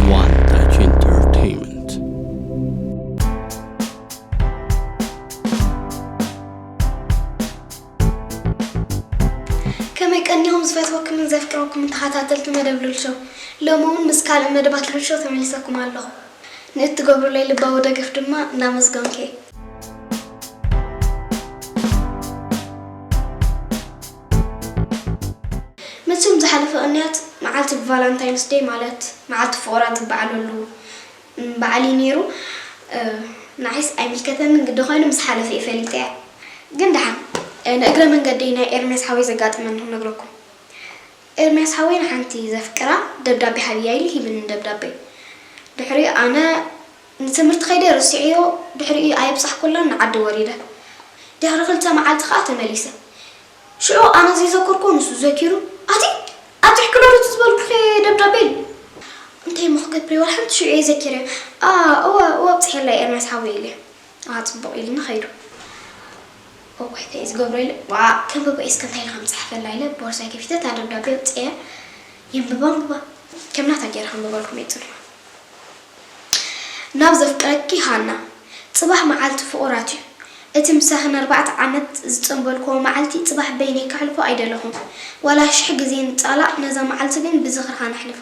One Touch Entertainment. ከመይ ቀኒኹም ዝፈትወኩምን ዘፍቅረኩምን ተኸታተልቲ መደብ ሉል ሾው። ሎሚ እውን ምስ ካልእ መደባት ሉል ሾው ተመሊሰኩም ኣለኹ። ንእትገብሩለይ ልባዊ ደገፍ ድማ እናመስገንኩ እየ። መቸም ዝሓለፈ ቅንያት መዓልቲ ቫላንታይንስ ደይ ማለት መዓልቲ ፍቑራት ዝበዓለሉ በዓል እዩ ነይሩ። ንዓይስ ኣይምልከተንን ግዲ ኮይኑ ምስ ሓለፈ እየ ፈሊጠያ። ግን ደሓን ንእግረ መንገደይ ናይ ኤርምያስ ሓወይ ዘጋጠመኒ ክነግረኩም። ኤርምያስ ሓወይ ንሓንቲ ዘፍቅራ ደብዳቤ ሃብያ ኢሉ ሂብኒ ደብዳቤ። ድሕሪኡ ኣነ ንትምህርቲ ከይደ ረሲዐዮ። ድሕሪኡ ኣየብጻሕኩላን ንዓዲ ወሪደ። ድሕሪ ክልተ መዓልቲ ከኣ ተመሊሰ። ሽዑ ኣነ ዘይዘከርኩ ንሱ ዘኪሩ ኣቲ ኣብቲ ሕክሎርት ዝበልኩኺ ደብዳቤ ኢሉ። እንታይ እሞ ክገብር ዋላ ሓንቲ ሽዑ እየ ዘኪረ። እወ እወ ኣብፅሐላ ኤርምያስ ሓወይ ኢለ። ኣፅቡቕ ኢሉኒ ኸይዱ። እዋይ እንታይ እዩ ዝገብሮ ኢለ ዋ ከም በቦ እስከ እንታይ ኢልካ ምፅሓፈላ ኢለ ቦርሳይ ከፊተ እታ ደብዳቤ ኣውፅኤያ። የንብባ ኣንብባ ከም ናታ ገይረ ከንብበልኩም እየ ፅንሑ። ናብ ዘፍቅረኪ ሃና። ጽባሕ መዓልቲ ፍቑራት እዩ። እቲ ምሳኺ ንኣርባዕተ ዓመት ዝጸንበልክዎ መዓልቲ ጽባሕ በይነይ ከሕልፎ ኣይደለኹን። ዋላ ሽሕ ግዜ ንጻላእ ነዛ መዓልቲ ግን ብዝኽርኻ ነሕልፋ።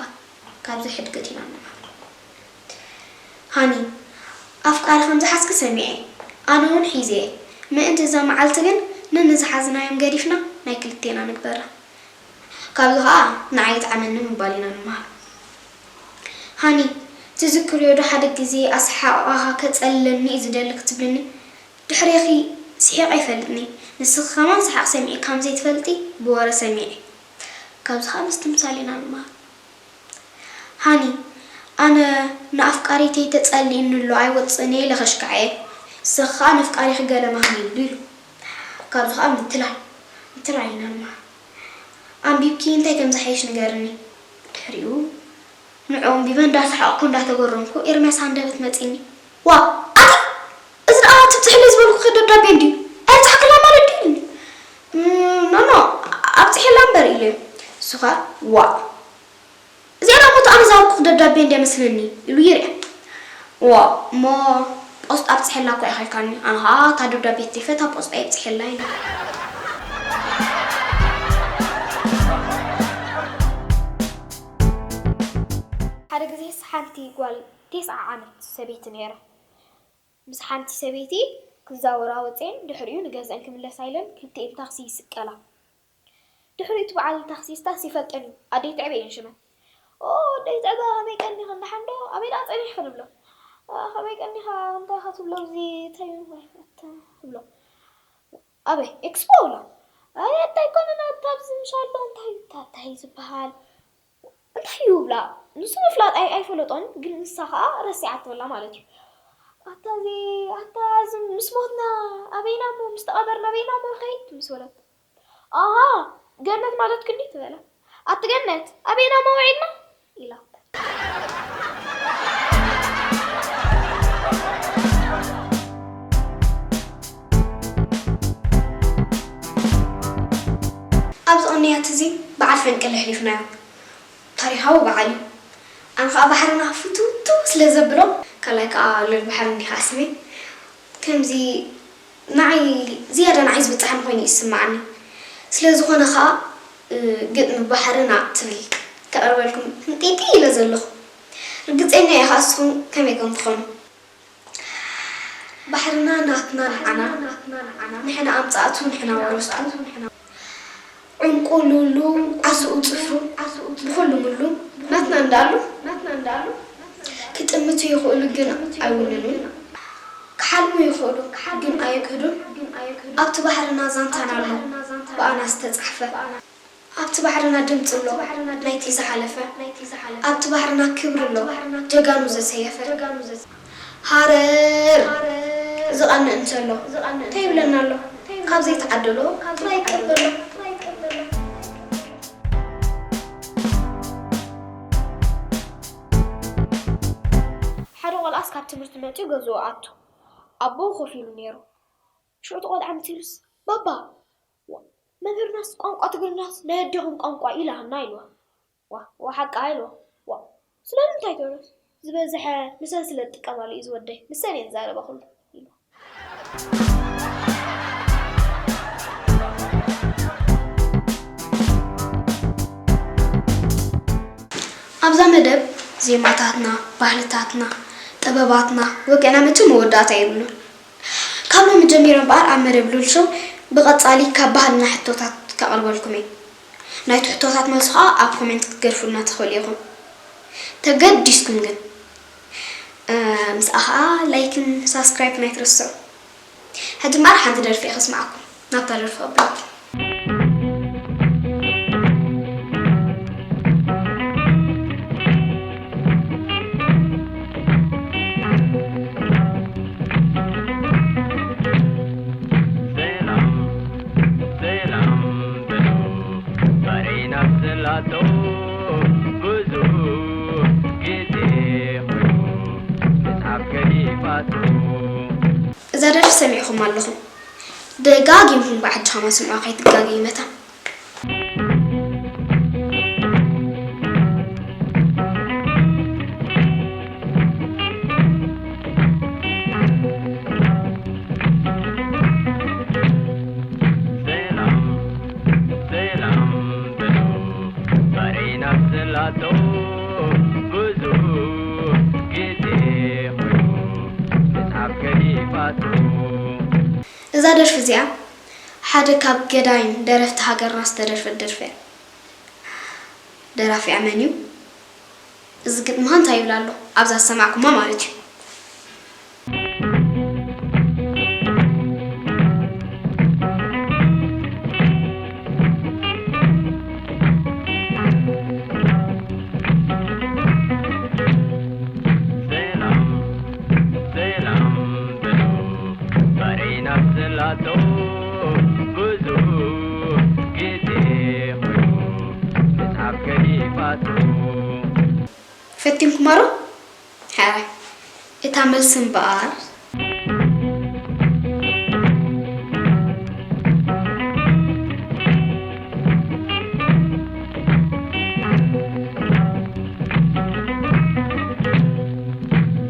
ካብዚ ሕድገት ኢና ንመሃር። ሃኒ፣ ኣፍቃሪ ከም ዝሓዝኪ ሰሚዐ። ኣነ እውን ሒዘ እየ። ምእንቲ እዛ መዓልቲ ግን ነንዝሓዝናዮም ገዲፍና ናይ ክልቴና ንግበራ። ካብዚ ኸኣ ንዓይ ይጥዓመኒ ምባል ኢና ንመሃር። ሃኒ፣ ትዝክርዮ ዶ ሓደ ግዜ ኣስሓቕቓኻ ከጸልለኒ እዩ ዝደሊ ክትብልኒ? ድሕሬኺ ስሒቐ ኣይፈልጥን እየ። ንስኺ ከማን ሰሓቕ ሰሚዐ ከም ዘይትፈልጢ ብወረ ሰሚዐ። ካብዚ ኸኣ ምስትምሳል ኢና ንመሃር። ሃኒ፣ ኣነ ንኣፍቃሪተይ ተጸሊእኒ ኣሎ ኣይወጽእን እየ ኢለ ከሽክዓ እየ። ንስኺ ኸኣ ነፍቃሪኺ ገለ ማህኒ ኢሉ። ካብዚ ኸኣ ምትላል፣ ምትላል ኢና ንመሃር። ኣንቢብኪ እንታይ ከም ዝሓይሽ ንገርኒ። ድሕሪኡ ንዕኡ ኣንቢበ እንዳሰሓቕኩ እንዳተገረምኩ ኤርምያስ ሃንደበት መጺኒ። ዋእ ኣቲ እዚ ደኣ ትብጽሕለይ ዝበልኩኺ ደብዳቤ እንድዩ ኣይብጻሕክላ ማለት ድዩ ኢሉኒ። ኖኖ ኣብጺሐላ እምበር ኢለዮ። ንሱ ኸኣ ዋእ እዚኣ ደኣ እሞ እታ ኣነ ዝሃብኩኺ ደብዳቤ እንድያ መስለኒ ኢሉ ይርኣ። ዋእ እሞ ፖስጣ ኣብጽሐላ እኮ ኢኻ ኢልካኒ ኣነ ኸኣ እታ ደብዳቤ ተሪፈ እታ ፖስጣ የብጽሐላ ኢለ። ሓደ ግዜስ ሓንቲ ጓል ቴስዓ ዓመት ሰበይቲ ነይራ። ምስ ሓንቲ ሰበይቲ ክዛወራ ወፅኤን ድሕሪኡ ንገዝአን ክምለሳ ኢለን ክልቲኤን ታክሲ ይስቀላ። ድሕሪኡ እቲ በዓል ታክሲስታስ ይፈልጠን እዩ። ኣደይ ትዕበ እየን ሽመን። ኦ ኣደይ ትዕበ ከመይ ቀኒኺ? እንዳሓን ዶ? ኣበይ ደኣ ፀኒሕኺ? ንብሎ። ከመይ ቀኒኻ? እንታይ ኢኻ ትብሎ? ኣብዚ እንታይ ትብሎ? ኣበይ ኤክስፖ ብሎ። ኣይ ኣታ ኣይኮነን ኣታ ኣብዚ ምሽ ኣሎ እንታይ እዩ እንታይ ዝበሃል እንታይ እዩ ብላ። ንሱ ምፍላጥ ኣይ ኣይፈለጦን ግን ንሳ ከዓ ረሲዓቶ ኣላ ማለት እዩ። ኣታ እዚ ኣታ እዚ ምስ ሞትና ኣበይና እሞ ምስ ተቐበርና ኣበይና እሞ ንኸይድ ምስ በለት ኣሃ ገነት ማለት ክንዲ ትበለ ኣቲ ገነት ኣበይና እሞ ውዒልና ኢላ። ኣብዚ ቅንያት እዚ በዓል ፈንቅል ኣሕሊፍናዮ። ታሪኻዊ በዓል እዩ። ኣነ ከዓ ባሕርና ፍትውትው ስለ ዘብሎ ካልኣይ ከዓ ልል ባሕሪ እንዲኻ ስመይ ከምዚ ንዓይ ዝያዳ ንዓይ ዝብፅሓኒ ኮይኑ እዩ ዝስማዓኒ። ስለ ዝኾነ ከዓ ግጥሚ ባሕርና ትብል ከቕርበልኩም ህንጢጢ ኢለ ዘለኹ። ርግፀኛ እየ ከዓ ንስኹም ከመይ ከም ትኾኑ። ባሕርና ናትና ንዓና ንሕና ኣምፃእቱ ንሕና ወረስቱ ዕንቁ ሉሉ ዓስኡ ፅፍሩ ብኹሉ ምሉ ናትና እንዳሉ ክጥምቱ ይኽእሉ ግን ኣይውንኑን ክሓልሙ ይኽእሉ ግን ኣየክህዱን ኣብቲ ባሕርና ዛንታና ኣሎ ብኣና ዝተፃሕፈ ኣብቲ ባሕርና ድምፂ ኣሎ ናይቲ ዝሓለፈ ኣብቲ ባሕርና ክብሪ ኣሎ ጀጋኑ ዘሰየፈ ሃረር ዝቐንእ እንተሎ እንታይ ይብለና ኣሎ ካብ ዘይተዓደሎ ጥራይ ይቀበሎ። ሓደ ቆልዓስ ካብ ትምህርቲ መፂኡ ገዝኡ ኣቱ ኣቦኡ ኮፍ ኢሉ ነይሩ ሽዑ እቲ ቆልዓ መፂሉስ ባባ መምህርናስ ቋንቋ ትግርኛስ ናይ ኣዴኹም ቋንቋ ኢላትና ኢልዋ። ዋ ዋ ሓቃ ኢልዋ። ዋ ስለምንታይ ትብሎ? ዝበዝሐ ንሰን ስለ ዝጥቀማሉ እዩ ዝወደይ። ንሰን እየን ዝዛረባ ኩሉ ኢሉ። ኣብዛ መደብ ዜማታትና፣ ባህልታትና፣ ጥበባትና፣ ወግዕና መቸም መወዳእታ የብሉን። ካብ ሎሚ ጀሚረ እምበኣር ኣብ መደብ ሉል ሾው ብቐጻሊ ካብ ባህልና ሕቶታት ከቕርበልኩም እየ። ናይቲ ሕቶታት መልሲ ኸኣ ኣብ ኮሜንት ክትገድፉልና ትኽእሉ ኢኹም። ተገዲስኩም ግን፣ እ፣ ምስኣ ኸኣ ላይክን ሳብስክራይብን ኣይትረስዑ። ሕጂ እምበኣር ሓንቲ ደርፊ እየ ከስምዓኩም። ናብታ ደርፊ ቀብለኩም። ሰላም ሰላም በሉ፣ ዛሬ ናፍስላቶ ብዙ ጊዜ ኮይኑ መጽሓፍ ገዲፋቶ። እዛ ደርፊ ሰሚዕኹም ኣለኹም። ደጋጊምኩም ብዓድኻ ስምዑ፣ ከይትጋገዩ መታን። ሰላም ሰላም በሉ፣ ዛሬ ናፍስላቶ ብዙ ጊዜ ኮይኑ መጽሓፍ ገዲፋቶ። እዛ ደርፊ እዚኣ ሓደ ካብ ገዳይም ደረፍቲ ሃገርና ዝተደርፈት ደርፊ እያ። ደራፊኣ መን እዩ? እዚ ግጥሚ ከ እንታይ ይብል ኣሎ? ኣብዛ ዝሰማዕኩማ ማለት እዩ። ሰላም ሰላም በሉ፣ ዛሬ ናፍስላቶ ብዙ ጊዜ ኮይኑ መጽሓፍ ገዲፋቶ። ፈቲንኩማ ዶ? ሕራይ። እታ መልሲ እምበኣር።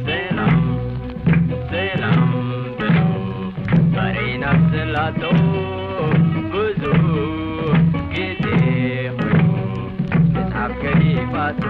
ሰላም ሰላም በሉ፣ ዛሬ ናፍስላቶ ብዙ ጊዜ ኮይኑ መጽሓፍ ገዲፋቶ።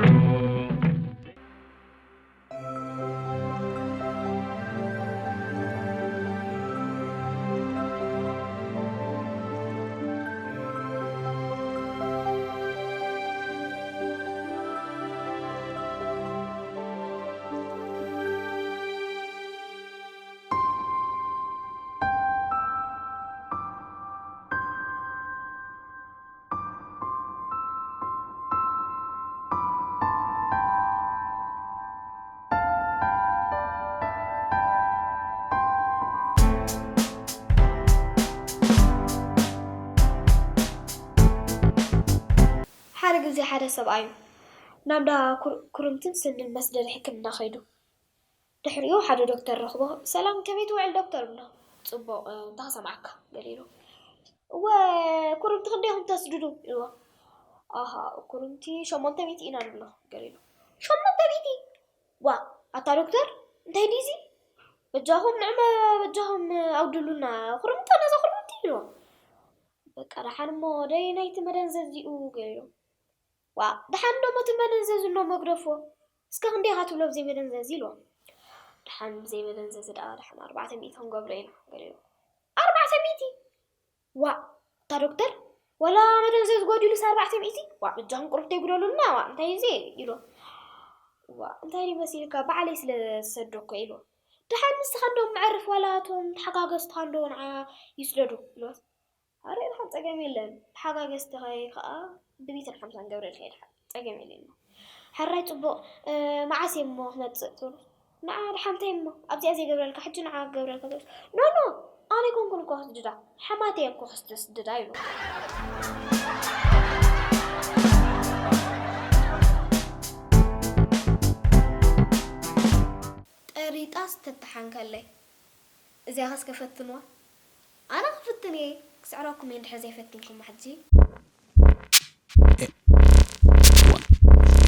ሓደ ግዜ ሓደ ሰብኣይ ናብ እንዳ ኩር-፣ ኩርምትን ስንን መስደዲ ሕክምና ከይዱ። ድሕሪኡ ሓደ ዶክተር ረኽቦ። "ሰላም፣ ከመይ ትውዕል ዶክተር?" ብሎ። "ጽቡቕ፣ እ፣ እንታይ ክሰምዓካ?" ገለ ኢሉ። "እወ፣ ኩርምቲ ክንደይ ኢኹም ተስድዱ?" ኢልዎ። "ኣሃ፣ ኩርምቲ ሸሞንተ ሚእቲ ኢና ንብሎ" ገለ ኢሉ። "ሸሞንተ ሚእቲ? ዋ፣ ኣታ ዶክተር፣ እንታይ ድዩ እዚ? በጃኹም ንዕመ፣ በጃኹም ኣውድሉና፣ ኩርምቲ ነዛ ኩርምቲ" ኢልዎ። "በቃ፣ ደሓን እሞ ደይ ናይቲ መደንዘዚኡ" ገለ ኢሉ። "ዋ፣ ደሓን ዶ እቲ መደንዘዚ እኖ መግደፎ? እስከ ክንደይ ኢኻ ትብሎ ብዘይ መደንዘዚ?" ኢልዎ። "ደሓን ብዘይ መደንዘዚ ደኣ ደሓን ኣርባዕተ ሚእቲ ክንገብሮ ኢና" ገለ ኢሉ። "ኣርባዕተ ሚእቲ? ዋ፣ እታ ዶክተር፣ ዋላ መደንዘዚ ጎዲሉስ ኣርባዕተ ሚእቲ? ዋ፣ በጃኹም ቁሩብ ተይጉደሉልና፣ ዋ፣ እንታይ እዩ እዚ?" ኢልዎ። "ዋ፣ እንታይ ድዩ መሲልካ? ባዕለይ ስለ ዝሰዶ እኮ" ኢልዎ። "ደሓን ንስኻ እንዶ መዕርፍ ዋላ እቶም ተሓጋገዝትኻ እንዶ ንዓ ይስደዱ" ኢልዎ። "ኣረ፣ ደሓን ጸገም የለን። ተሓጋገዝትኻ ከኣ ብሚእትን ሓምሳን ገብረልካ ይድሓን። ጸገም የለን። ሕራይ ጽቡቕ፣ እ፣ መዓስ እየ እሞ ክመጽእ?" ትብሎ። "ንዓ ደሓንተይ እሞ፣ ኣብዚኣ ዘይገብረልካ፣ ሕጂ ንዓ ክገብረልካ" ትብሎ። "ኖ፣ ኖ፣ ኣነ ኣይኮንኩን እኮ ክስድዳ፣ ሓማተይ እየ እኮ ክስድዳ" ይብሎ። ጠሪጣስ ተተሓንከለይ። እዚኣ ኸስ ከፈትንዋ? ኣነ ክፍትን እየ። ክስዕረኩም እየ እንድሕር ዘይፈቲንኩማ ሕጂ።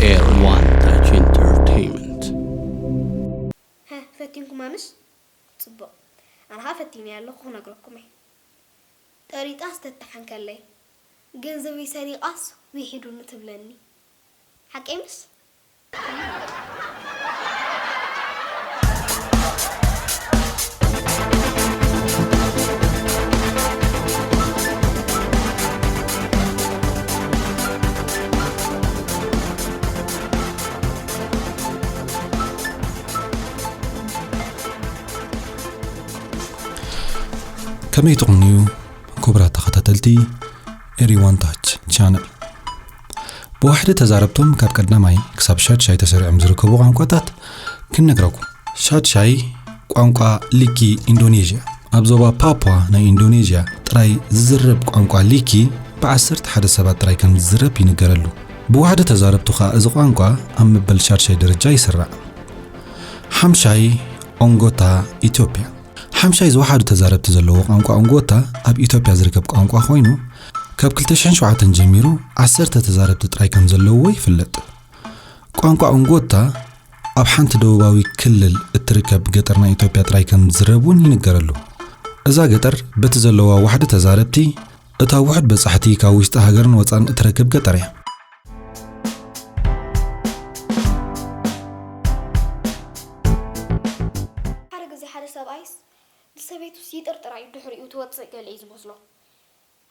Air one, touch enter. ፈቲንኩማንስ? ጽቡቕ። ኣነ ኸኣ ፈቲነያ ኣለኹ፣ ክነግረኩም እየ። ጠሪጣስ ተተሓንከለይ፣ ገንዘበይ ሰሪቓስ ውሒዱኒ ትብለኒ። ሓቀይ ምስ? ከመይ ትቕንዩ ክቡራት ተኸታተልቲ ኤሪ ዋን ታች ቻነል? ብዋሕዲ ተዛረብቶም ካብ ቀዳማይ ክሳብ ሻድሻይ ተሰሪዖም ዝርከቡ ቋንቋታት ክንነግረኩም። ሻድሻይ ቋንቋ ሊኪ ኢንዶኔዥያ፣ ኣብ ዞባ ፓፑዋ ናይ ኢንዶኔዥያ ጥራይ ዝዝረብ ቋንቋ ሊኪ ብዓሰርተ ሓደ ሰባት ጥራይ ከም ዝዝረብ ይንገረሉ። ብዋሕዲ ተዛረብቱ ኸኣ እዚ ቋንቋ ኣብ መበል ሻድሻይ ደረጃ ይስራዕ። ሓምሻይ ኦንጎታ ኢትዮጵያ። ሓምሻይ ዝወሓዱ ተዛረብቲ ዘለዎ ቋንቋ ኦንጎታ ኣብ ኢትዮጵያ ዝርከብ ቋንቋ ኮይኑ፣ ካብ ክልተ ሽሕን ሸውዓተን ጀሚሩ ዓሰርተ ተዛረብቲ ጥራይ ከም ዘለዎ ይፍለጥ። ቋንቋ ኦንጎታ ኣብ ሓንቲ ደቡባዊ ክልል እትርከብ ገጠር ናይ ኢትዮጵያ ጥራይ ከም ዝዝረብ እውን ይንገረሉ። እዛ ገጠር በቲ ዘለዋ ዋሕዲ ተዛረብቲ እታ ውሑድ በጻሕቲ ካብ ውሽጢ ሃገርን ወጻእን እትረክብ ገጠር እያ። ሓደ ግዜ ሓደ ሰብኣይስ ንሰበይቱስ ይጥርጥራ እዩ፣ ድሕሪኡ ትወጽእ ገለ እዩ ዝመስሎ።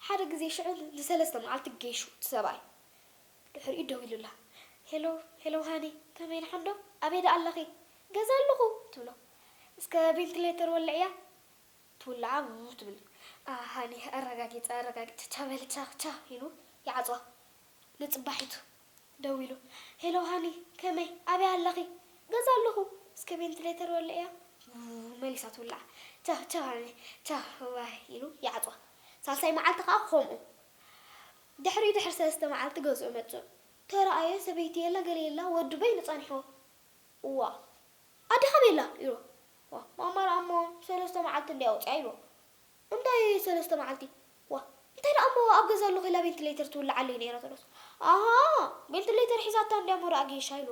ሓደ ግዜ ሽዑ ንሰለስተ መዓልቲ ጌሹ እቲ ሰብኣይ። ድሕሪኡ ደዊሉላ። "ሄሎ፣ ሄሎ ሃኒ፣ ከመይ ንሓንዶ? ኣበይ ደኣ ኣለኺ?" "ገዛ ኣለኹ" ትብሎ። "እስከ ቬንቲሌተር ወልዕያ?" ትውልዓ ቡ ትብል። "ኣሃኒ ኣረጋጊጸ ኣረጋጊጸ ቻ በሊ ቻ ቻ" ኢሉ ይዓጽዋ። ንጽባሒቱ ደዊሉ "ሄሎ ሃኒ ከመይ ኣበይ ኣለኺ?" "ገዛ ኣለኹ እስከ ቬንትሌተር ወልዕያ" ቡ መሊሳ ትውልዓ። "ቻ ቻ ሃኒ ቻ ዋይ" ኢሉ ይዓጽዋ። ሳልሳይ መዓልቲ ከኣ ከምኡ። ድሕሪ ድሕሪ ሰለስተ መዓልቲ ገዝኡ መጽኡ። ተረኣየ ሰበይቲ የላ ገለ የላ ወዱ በይኑ ጸኒሕዎ። "እዋ ኣደ ካበይ ኣላ?" ኢሉ። "ዋ ማማ ደኣ እሞ ሰለስተ መዓልቲ እንድያ ወጺኣ" ኢሉ። "እንታይ ሰለስተ መዓልቲ?" "ዋ እንታይ ደኣ እሞ ኣብ ገዛ ኣለኹ ኢላ ቬንትሌተር ትውልዓለይ ነይራ ትብሎስ?" "ኣሃ ቬንትሌተር ሒዛታ እንድያ እሞ ደኣ ጌሻ" ኢሉ።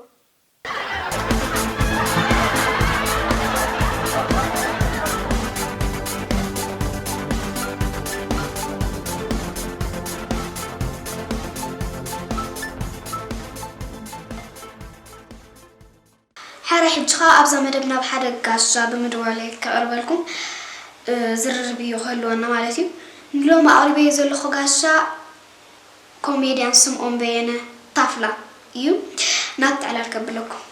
ሕራይ ሕጂ ኸኣ ኣብዛ መደብ ናብ ሓደ ጋሻ ብምድዋለይ ከቕርበልኩም ዝርርብ እዩ ክህልወና ማለት እዩ። ንሎሚ ኣቕሪበዮ ዘለኹ ጋሻ ኮሜድያን ስምኦን በየነ ታፍላ እዩ። ናብቲ ዕላል ከብለኩም።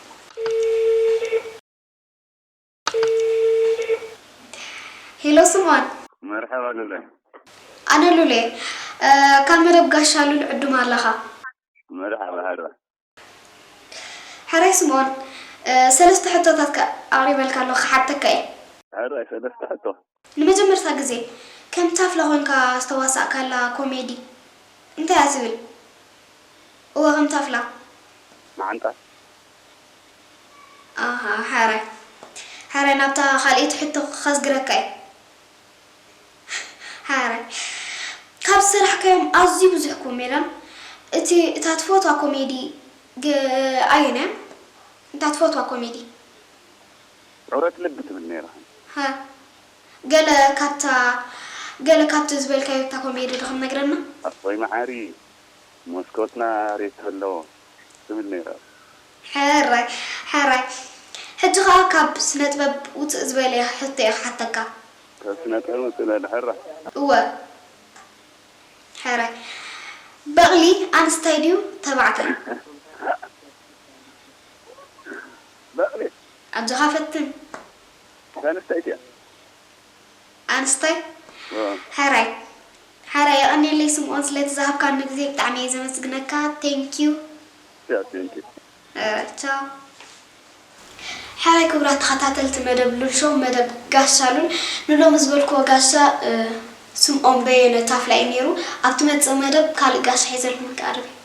ሄሎ ስምኦን። መርሓባ ሉለ። ኣነ ሉሌ። ካብ መደብ ጋሻ ሉል ዕዱም ኣለኻ። መርሓባ ሃድራ። ሕራይ ስምኦን፣ ሰለስተ ሕቶታት ኣቕሪበልካ ኣለኹ ክሓተካ እየ። ሕራይ ሰለስተ ሕቶ። ንመጀመርታ ግዜ ከም ታፍላ ኮንካ ዝተዋሳእካላ ኮሜዲ እንታይ እያ ትብል? እወ ከም ታፍላ። መዓንጣ። ኣሃ፣ ሕራይ። ሕራይ ናብታ ካልኣይቲ ሕቶ ከዝግረካ እየ። ሓራይ ካብ ዝሰራሕካዮም ኣዝዩ ብዙሕ ኮሜድያን እቲ እታ ትፈትዋ ኮሜዲ ኣየናይ እያ? እታ ትፈትዋ ኮሜዲ? ዑረት ልቢ ትብል ነይራ። ሃ ገለ ካብታ ገለ ካብቲ ዝበልካዮ እታ ኮሜዲ ዶ ክትነግረና? ኣቦይ መዓሪ መስኮትና ሬት ዘለዎ ትብል ነይራ። ሕራይ ሕራይ ሕጂ ኸኣ ካብ ስነ ጥበብ ውፅእ ዝበለ ሕቶ እየ ክሓተካ። ካብ ስነ ጥበብ ውፅእ ዝበለ ሕራይ። እወ ሕራይ በቕሊ ኣንስታይ ድዩ ተባዕታይ? በቕሊ ኣጆኻ ፈትን። ኣንስተይቲ እያ። ኣንስታይ ሕራይ ሕራይ የቐንየለይ ስምኦን ስለቲ ዝሃብካኒ ግዜ ብጣዕሚ እየ ዘመስግነካ። Thank you። Yeah, thank you። ቻው። ሕራይ ክቡራት ተኸታተልቲ መደብ ሉል ሾው መደብ ጋሻ ሉል ንሎሚ ዝበልክዎ ጋሻ ስምኦን በየነ ታፍላ እዩ ነይሩ። ኣብ ትመጽእ መደብ ካልእ ጋሻ ሒዘልኩም ክቐርብ እየ።